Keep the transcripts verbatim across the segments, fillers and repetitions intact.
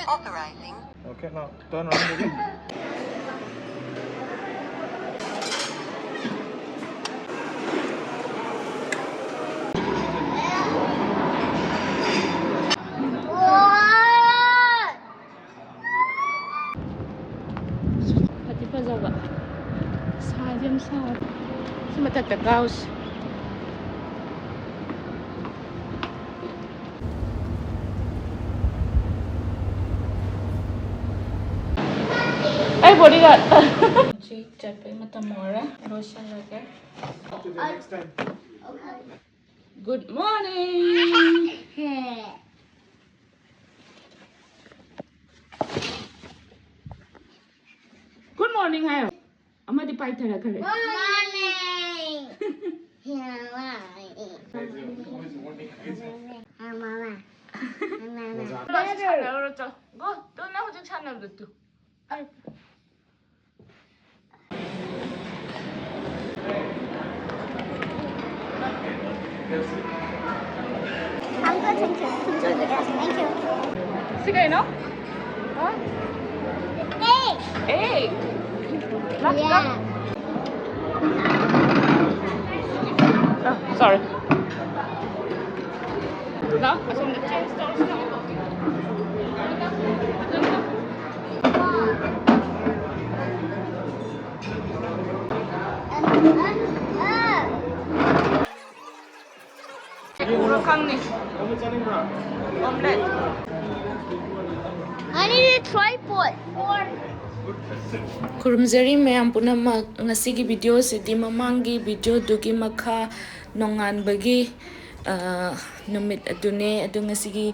Authorizing. Okay, now turn around again. ꯐꯗꯤ ꯐꯖꯕ꯫ ꯁꯥꯗꯤ ꯌꯥꯝ ꯁꯥꯕ꯫ ꯁꯤ ꯃꯊꯛꯇ ꯀꯥꯎꯁꯤ꯫ ꯑꯩ bodyguard꯫ ꯍꯧꯖꯤꯛ ꯆꯠꯄꯩ ꯃꯇꯝ ꯑꯣꯏꯔꯦ꯫ ꯂꯣꯏꯁꯤꯜꯂꯒꯦ꯫ Good morning. Good morning ꯍꯥꯏꯌꯣ꯫ ꯑꯃꯗꯤ ꯄꯥꯏꯊꯔꯛꯈ꯭ꯔꯦ꯫ Morning. Mama. Mama. ꯁꯥꯟꯅꯔꯨꯔꯣ, ꯆꯣ꯫ Go. ꯇꯨ ꯅꯪ ꯍꯧꯖꯤꯛ ꯁꯥꯟꯅꯕꯗꯣ ꯇꯨ꯫ Thank you. ꯁꯤ ꯀꯩꯅꯣ? ꯍꯥ? Egg. Egg. Look, look. Yeah. Oh, sorry. ꯂꯥꯎ, ꯑꯁꯣꯝꯗ change ꯇꯧꯔꯁꯤ ꯂꯥꯎ꯫ ꯎꯔ ꯈꯪꯅꯤ꯫ Omelette. I need a tripod. ꯈꯨꯔꯨꯝꯖꯔꯤ ꯃꯌꯥꯝ ꯄꯨꯝꯅꯃꯛ꯫ ꯉꯁꯤꯒꯤ video ꯁꯤꯗꯤ ꯃꯃꯥꯡꯒꯤ video ꯗꯨꯒꯤ ꯃꯈꯥ, ꯅꯣꯡꯉꯥꯟꯕꯒꯤ, ꯑ, ꯅꯨꯃꯤꯠ ꯑꯗꯨꯅꯦ꯫ ꯑꯗꯨ ꯉꯁꯤꯒꯤ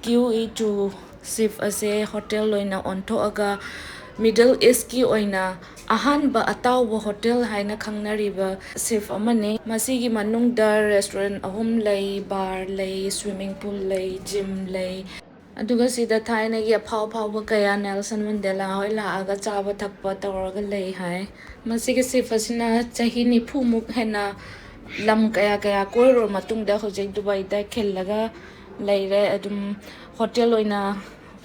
Q E two shift ꯑꯁꯦ hotel ꯑꯣꯏꯅ ꯑꯣꯟꯊꯣꯛꯑꯒ Middle East ꯀꯤ ꯑꯣꯏꯅ ꯑꯍꯥꯟꯕ ꯑꯇꯥꯎꯕ hotel ꯍꯥꯏꯅ ꯈꯪꯅꯔꯤꯕ shift ꯑꯃꯅꯤ꯫ ꯃꯁꯤꯒꯤ ꯃꯅꯨꯡꯗ restaurant ꯑꯍꯨꯝ ꯂꯩ, bar ꯂꯩ, swimming pool ꯂꯩ, gym ꯂꯩ꯫ ꯑꯗꯨꯒ ꯁꯤꯗ ꯊꯥꯏꯅꯒꯤ ꯑꯐꯥꯎ ꯑꯐꯥꯎꯕ ꯀꯌꯥ, ꯅꯦꯜꯁꯟ ꯃꯟꯗꯦꯂꯥ ꯍꯣꯏ ꯂꯥꯛꯑꯒ ꯆꯥꯕ ꯊꯛꯄ ꯇꯧꯔꯒ ꯂꯩ ꯍꯥꯏ꯫ ꯃꯁꯤꯒꯤ shift ꯑꯁꯤꯅ ꯆꯍꯤ ꯅꯤꯐꯨꯃꯨꯛ ꯍꯦꯟꯅ ꯂꯝ ꯀꯌꯥ ꯀꯌꯥ ꯀꯣꯏꯔꯨꯔ ꯃꯇꯨꯡꯗ ꯍꯧꯖꯤꯛ ꯗꯨꯕꯥꯏꯗ ꯈꯤꯜꯂꯒ ꯂꯩꯔꯦ꯫ ꯑꯗꯨꯝ hotel ꯑꯣꯏꯅ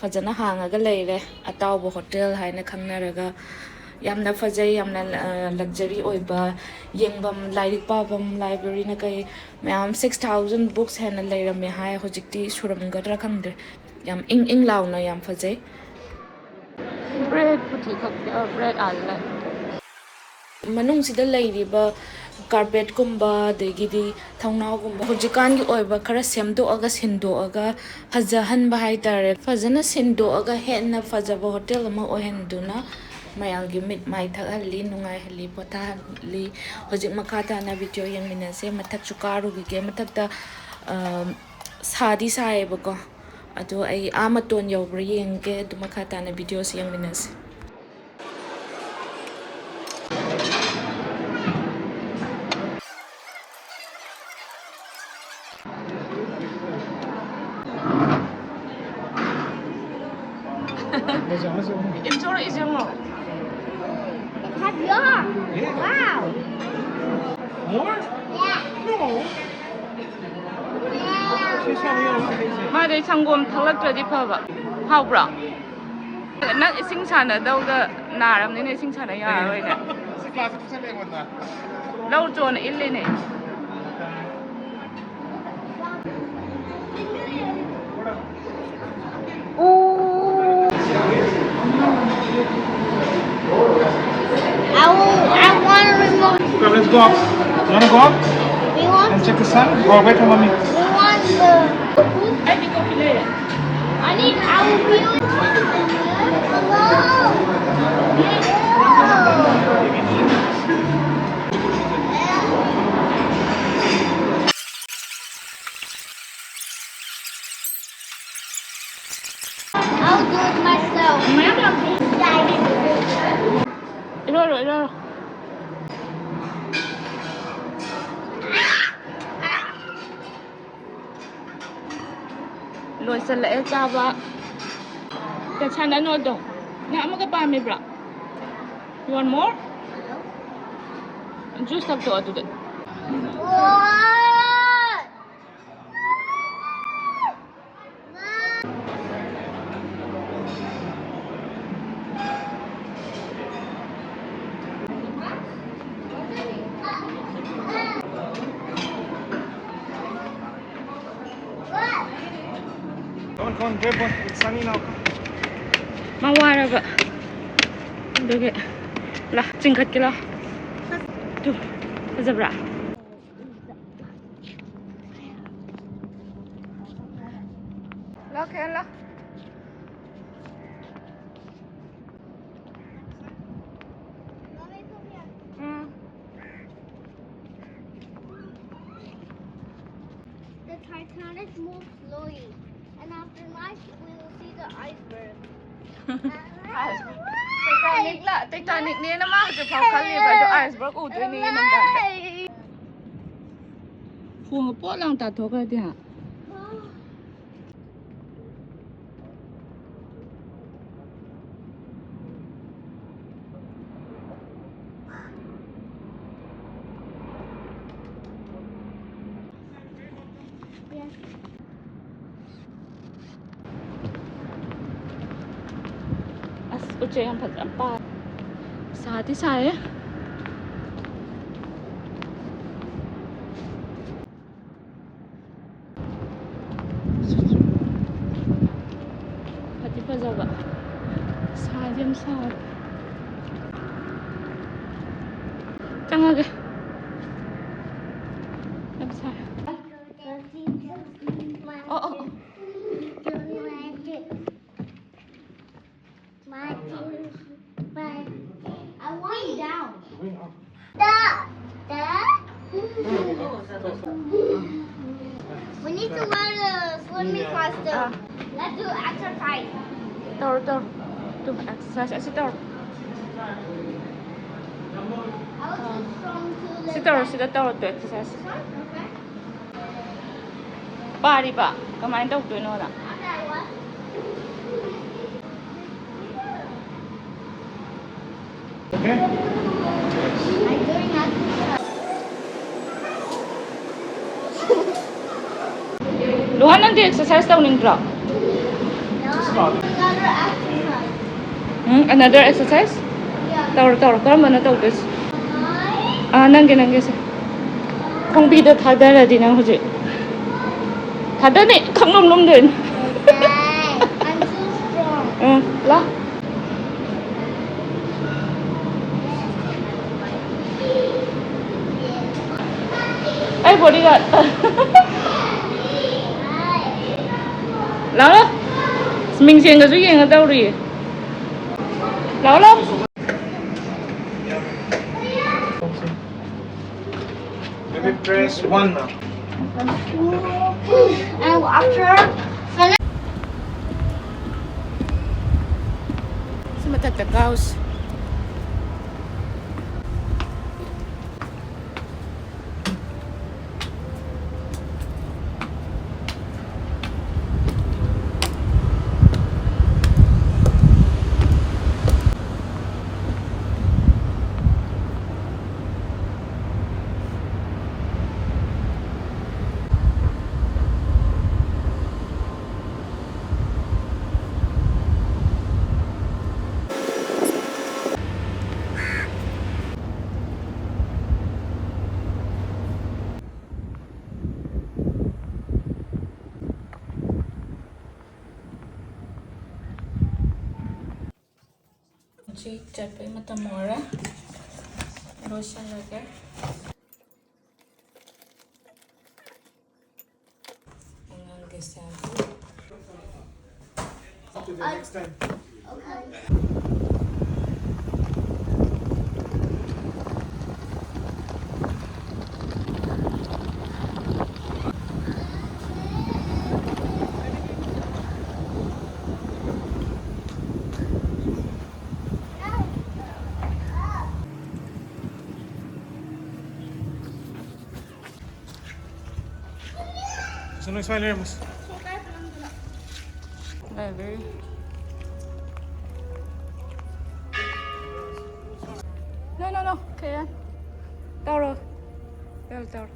ꯐꯖꯅ ꯍꯥꯡꯉꯒ ꯂꯩꯔꯦ꯫ ꯑꯇꯥꯎꯕ ꯍꯣꯇꯦꯜ ꯍꯥꯏꯅ ꯈꯪꯅꯔꯒ ꯌꯥꯝꯅ ꯐꯖꯩ, ꯌꯥꯝꯅ, ꯑ, luxury ꯑꯣꯏꯕ, ꯌꯦꯡꯐꯝ, ꯂꯥꯏꯔꯤꯛ ꯄꯥꯐꯝ, library ꯅ ꯀꯩ ꯃꯌꯥꯝ, six thousand books ꯍꯦꯟꯅ ꯂꯩꯔꯝꯃꯦ ꯍꯥꯏ꯫ ꯍꯧꯖꯤꯛꯇꯤ ꯁꯨꯔꯝꯒꯗ꯭ꯔꯥ ꯈꯪꯗ꯭ꯔꯦ꯫ ꯌꯥꯝ ꯏꯪ ꯏꯪ ꯂꯥꯎꯅ ꯌꯥꯝ ꯐꯖꯩ꯫ Bread ꯄꯨꯊꯤ ꯈꯛ, ꯑ, bread ꯑꯥ ꯂꯩ꯫ ꯃꯅꯨꯡꯁꯤꯗ ꯂꯩꯔꯤꯕ carpet ꯀꯨꯝꯕ, ꯑꯗꯒꯤꯗꯤ ꯊꯣꯡꯅꯥꯎꯒꯨꯝꯕ, ꯍꯧꯖꯤꯛꯀꯥꯟꯒꯤ ꯑꯣꯏꯕ ꯈꯔ ꯁꯦꯝꯗꯣꯛꯑꯒ ꯁꯤꯟꯗꯣꯛꯑꯒ ꯐꯖꯍꯟꯕ ꯍꯥꯏꯇꯥꯔꯦ꯫ ꯐꯖꯅ ꯁꯤꯟꯗꯣꯛꯑꯒ ꯍꯦꯟꯅ ꯐꯖꯕ ꯍꯣꯇꯦꯜ ꯑꯃ ꯑꯣꯏꯍꯟꯗꯨꯅ ꯃꯌꯥꯝꯒꯤ ꯃꯤꯠ ꯃꯥꯏ ꯊꯛꯍꯜꯂꯤ, ꯅꯨꯡꯉꯥꯏꯍꯜꯂꯤ, ꯄꯣꯊꯥꯍꯜꯂꯤ꯫ ꯍꯧꯖꯤꯛ ꯃꯈꯥ ꯇꯥꯅ video ꯌꯦꯡꯃꯤꯟꯅꯁꯦ꯫ ꯃꯊꯛꯁꯨ ꯀꯥꯔꯨꯈꯤꯒꯦ꯫ ꯃꯊꯛꯇ, ꯑ, ꯁꯥꯗꯤ ꯁꯥꯏꯌꯦꯕꯀꯣ꯫ ꯑꯗꯣ ꯑꯩ ꯑꯥ ꯃꯇꯣꯟ ꯌꯧꯕ꯭ꯔꯥ ꯌꯦꯡꯒꯦ꯫ ꯑꯗꯨ ꯃꯈꯥ ꯇꯥꯅ video ꯁꯤ ꯌꯦꯡꯃꯤꯟꯅꯁꯦ꯫ ꯏꯟꯖꯣꯔ ꯏꯖꯦꯡꯂꯣ? Have you? Yeah. Wow. More? Yeah. No. She's not here. What is it? ꯃꯥꯗꯤ ꯁꯪꯒꯣꯝ ꯊꯛꯂꯛꯇ꯭ꯔꯗꯤ ꯐꯕ꯫ ꯍꯥꯎꯕ꯭ꯔꯣ? ꯅꯪ ꯏꯁꯤꯡ ꯁꯥꯟꯅꯗꯧꯗ ꯅꯥꯔꯕꯅꯤꯅ ꯏꯁꯤꯡ ꯁꯥꯟꯅ ꯌꯥꯔꯔꯣꯏꯅꯦ꯫ ꯁꯤ class ꯆꯠꯂꯦ ꯑꯩꯉꯣꯟꯗ꯫ ꯂꯧ ꯆꯣꯅ ꯏꯜꯂꯤꯅꯦ꯫ Ooh. I will, I wanna remove. Okay, let's go up. You wanna go up? You want? And check the sun? Go away from mommy. We want the. I need our view. Hello. I'll do it myself. ꯏꯔꯣꯏꯔꯣ, ꯏꯔꯣꯏꯔꯣ꯫ ꯂꯣꯏꯁꯤꯜꯂꯛꯑꯦ ꯆꯥꯕ꯫ ꯁꯥꯟꯅꯅꯣ ꯑꯗꯣ꯫ ꯅꯪ ꯑꯃꯒ ꯄꯥꯝꯃꯤꯕ꯭ꯔꯣ? You want more? Juice ꯊꯛꯇꯣꯛꯑꯣ ꯑꯗꯨꯗꯤ꯫ What? Come on, grab one. It's sunny now. Come. ꯃꯥ ꯋꯥꯔꯕ꯫ ꯑꯗꯨꯒꯤ ꯂꯥ, ꯆꯤꯡꯈꯠꯀꯦ ꯂꯥ꯫ ꯇꯨ, ꯐꯖꯕ꯭ꯔꯥ? ꯂꯥ, ꯀꯌꯥ ꯂꯥ? ꯎꯝ꯫ The Titanic moves slowly, and after night, we will see the iceberg. Iceberg. Titanic ꯂ, Titanic ꯅꯦꯅ ꯃꯥ ꯍꯧꯖꯤꯛ ꯐꯥꯎ ꯈꯜꯂꯤꯕ, ꯑꯗꯣ iceberg ꯎꯗꯣꯏꯅꯦ ꯅꯨꯡꯗꯥꯡꯗ꯫ ꯈꯣꯡꯒ ꯄꯣꯠ ꯂꯥꯎ ꯇꯥꯊꯣꯛꯈ꯭ꯔꯗꯤ ꯍꯥ? ꯑꯁ, ꯎꯆꯦꯛ ꯌꯥꯝ ꯐꯖꯅ ꯄꯥꯏ꯫ ꯁꯥꯗꯤ ꯁꯥꯏꯌꯦ꯫ ꯐꯗꯤ ꯐꯖꯕ꯫ ꯁꯥꯗꯤ ꯌꯥꯝ ꯁꯥꯕ꯫ ꯆꯪꯉꯒꯦ꯫ ꯌꯥꯝ ꯁꯥꯏ꯫ ꯑꯣ, ꯑꯣ, ꯑꯣ꯫ I want down. Dad, Dad. We need to learn to swimming costume. Let's do exercise. ꯇꯧꯔꯣ, ꯇꯧꯔꯣ꯫ ꯇꯨ, exercise ꯑꯁꯤ ꯇꯧꯔꯣ꯫ I was too strong to lift ꯁꯤ ꯇꯧꯔꯣ, that. ꯁꯤꯗ ꯇꯧꯔꯣ, ꯇꯨ, exercise꯫ ꯄꯥꯔꯤꯕ ꯀꯃꯥꯏꯅ ꯇꯧꯗꯣꯏꯅꯣꯅ꯫ ꯂꯨꯍꯥꯟ, ꯅꯪꯗꯤ exercise ꯇꯧꯅꯤꯡꯗ꯭ꯔꯣ? ꯎꯝ, another exercise? ꯇꯧꯔꯣ, ꯇꯧꯔꯣ꯫ ꯀꯔꯝꯕꯅ ꯇꯧꯗꯣꯏꯁꯦ? ꯑꯥ, ꯅꯪꯒꯤ, ꯅꯪꯒꯤꯁꯦ꯫ ꯈꯣꯡꯕꯤꯗꯣ ꯊꯥꯗꯔꯗꯤ ꯅꯪ ꯍꯧꯖꯤꯛ꯫ ꯊꯥꯗꯅꯤ, ꯈꯪꯂꯨꯝ ꯂꯨꯝꯗꯣꯏꯅꯤ꯫ ꯎꯝ, ꯂꯥꯎ꯫ ꯑꯩ bodyguard꯫ ꯂꯥꯎ, ꯂꯥꯎ꯫ ꯃꯤꯡꯁꯦꯟꯒꯁꯨ ꯌꯦꯡꯉ ꯇꯧꯔꯤꯌꯦ꯫ ꯂꯥꯎ, ꯂꯥꯎ꯫ Maybe press one now. And after ꯁꯤ ꯃꯊꯛꯇ ꯀꯥꯎꯁꯤ꯫ ꯍꯧꯖꯤꯛ ꯆꯠꯄꯩ ꯃꯇꯝ ꯑꯣꯏꯔꯦ꯫ ꯂꯣꯏꯁꯤꯜꯂꯒꯦ꯫ ꯑꯉꯥꯡꯒꯤ selfie꯫ Gusto nang spider, mas? Library. No, no, no. Kaya. Tawag. Tawag, tawag.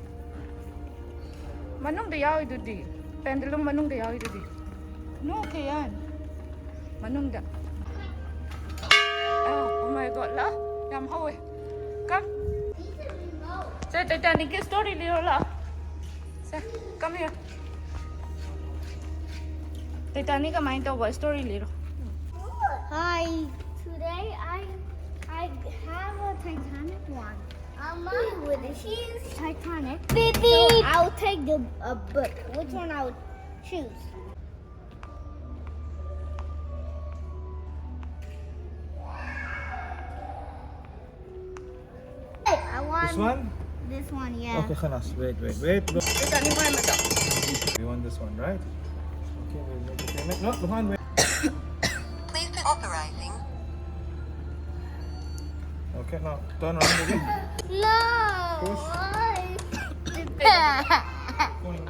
ꯃꯅꯨꯡꯗ ꯌꯥꯎꯔꯤꯗꯨꯗꯤ꯫ Pendulum ꯃꯅꯨꯡꯗ ꯌꯥꯎꯔꯤꯗꯨꯗꯤ꯫ No, Kayan. ꯃꯅꯨꯡꯗ꯫ ꯑꯥ, oh my God, ꯂꯥ꯫ ꯌꯥꯝ ꯍꯧꯋꯦ꯫ Come. ꯁꯦ, Titanic ꯀꯤ story ꯂꯤꯔꯣ ꯂꯥ꯫ ꯁꯦ, come here. Titanic ꯀꯃꯥꯏꯅ ꯇꯧꯕ story ꯂꯤꯔꯣ꯫ Hi. Today I I have a Titanic one. Um, with a huge Titanic. Beep beep. So I'll take the a book. Which one I would choose? Hey, I want This one? This one, yeah. Okay, خلاص. Wait, wait, wait. Look. Kita ni mana tak? You want this one, right? Okay, we'll make the payment. No, Luhan, wait. Please be authorizing. Okay, now turn around again. No. Push. Why? Going